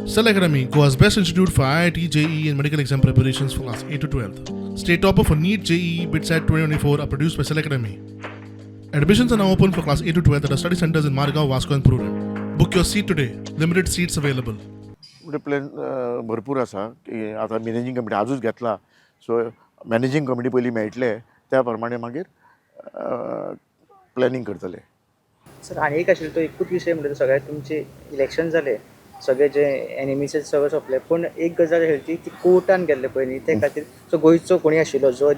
Cell Academy, Goa's best institute for IIT, JEE, and medical exam preparations for class 8 to 12. State topper for NEET, JEE, BITSAT 2024 are produced by Cell Academy. Admissions are now open for class 8 to 12 at our study centers in Margao, Vasco, and Prudent. Book your seat today. Limited seats available. म्हणजे plan भरपूर आसा की आतां managing committee आजूच घेतला. So managing committee पयलीं मेळटले, त्या प्रमाणे मागीर प्लॅनिंग करतले. सर, आनी एक आशिल्लो तो एकूच विशय म्हणटा, सगळे तुमचे इलेक्शन जाले, सगळे जे एनिमीज सगळे सोंपले, पूण एक गजाल आशिल्ली ती ती कोर्टान गेल्ले पयलीं ते खातीर. सो गोंयचो कोणी आशिल्लो जो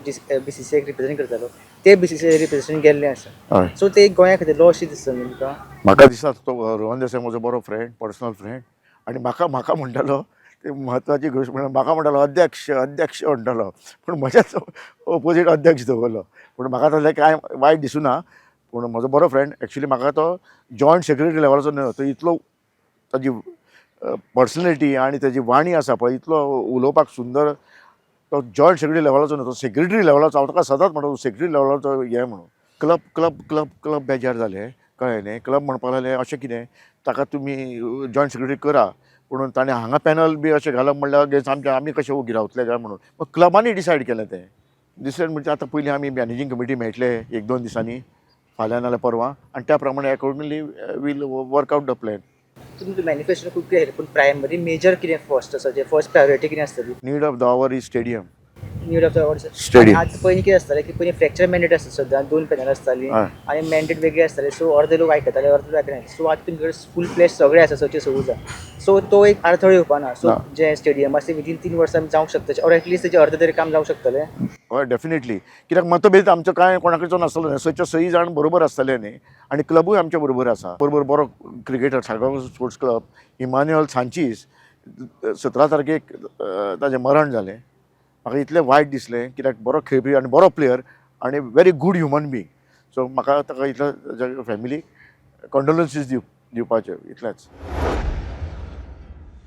बीसीसीआयक रिप्रेझेंट करतालो, ते बीसीसीआय रिप्रेझेंट गेल्ले आसा. सो ते एक गोंया खातीर लॉस दिसता न्ही तुमकां? म्हाका दिसता, तो रोहन देसाय म्हजो बरो फ्रेंड, पर्सनल फ्रेंड आनी म्हाका म्हाका म्हणटालो, ते म्हत्वाची गोश्ट म्हणल्यार म्हाका म्हणटालो, अध्यक्ष अध्यक्ष म्हणटालो, पूण म्हज्याच ओपोजीट अध्यक्ष दवरलो. पूण म्हाका तसलें कांय वायट दिसुना, पूण म्हजो बरो फ्रेंड. एक्चुली म्हाका तो जॉयंट सेक्रेटरी लेवलाचो न्हय, तो इतलो ताजी पर्सनॅलिटी आनी ताजी वाणी आसा पळय, इतलो उलोवपाक सुंदर. तो जॉयंट सेक्रेटरी लेवलाचो न्हय, तो सेक्रेटरी लेवलाचो. हांव ताका सदांच म्हणटा, तूं सेक्रेटरी लेवलाचो हे म्हणून. क्लब क्लब क्लब क्लब बेजार जाले, कळ्ळें न्ही? क्लब म्हणपाक लागले, अशें कितें, ताका तुमी जॉयंट सेक्रेटरी करा, पूण ताणें हांगा पॅनल बी अशें घालप म्हणल्यार अगेन्स्ट आमच्या, आमी कशें ओगी रावतले काय म्हणून. मग क्लबांनी डिसायड केलें तें. डिसायड म्हणजे आतां पयलीं आमी मॅनेजींग कमिटी मेळटले एक दोन दिसांनी, फाल्यां नाल्यार परवां, आनी त्या प्रमाणे accordingly we'll work out the plan. तुमचो मॅनिफेस्टो खूब कितें आशिल्लें, पूण प्रायमरी मेजर कितें फर्स्ट आसा, जे फर्स्ट प्रायोरिटी कितें आसतली? Need of the hour is stadium. Need of the hour. Stadium. आज पयलीं कितें आसतालें की पयलीं फ्रॅक्चर मॅन्डेट आसता, सद्दां दोन पॅनल आसतालीं आनी मॅन्डेट वेगळी आसताले. सो अर्दे लोक आयकताले, अर्दे लोक आयकनासले. सो आतां तुमचे कडेन फूल फ्लॅश सगळे आसा, सचे सगळं जाय. सो तो एक आडथळो येवपा ना. सो ना. जे स्टेडियम आसा, विदीन 3 वर्सां जावंक शकता, ऑर एटलिस्ट तेजें अर्दें तरी काम जावंक शकतलें? हय, डेफिनेटली, कित्याक मतभेद आमचो कांय कोणाकडचो नासतलो न्ही. सयच्या सई जाण बरोबर आसतले न्ही आनी क्लबूय आमच्या बरोबर आसा. बरोबर बरो cricketer, Salgaon sports club, Emmanuel Sanches, 17 तारखेक ताजें मरण जालें. म्हाका इतलें वायट दिसलें, कित्याक बरो खेळपी आनी बरो प्लेयर आनी very good human being. So म्हाका ताका इतलें फॅमिलीक कंडोलन्सीस दिवपाचें इतलेंच.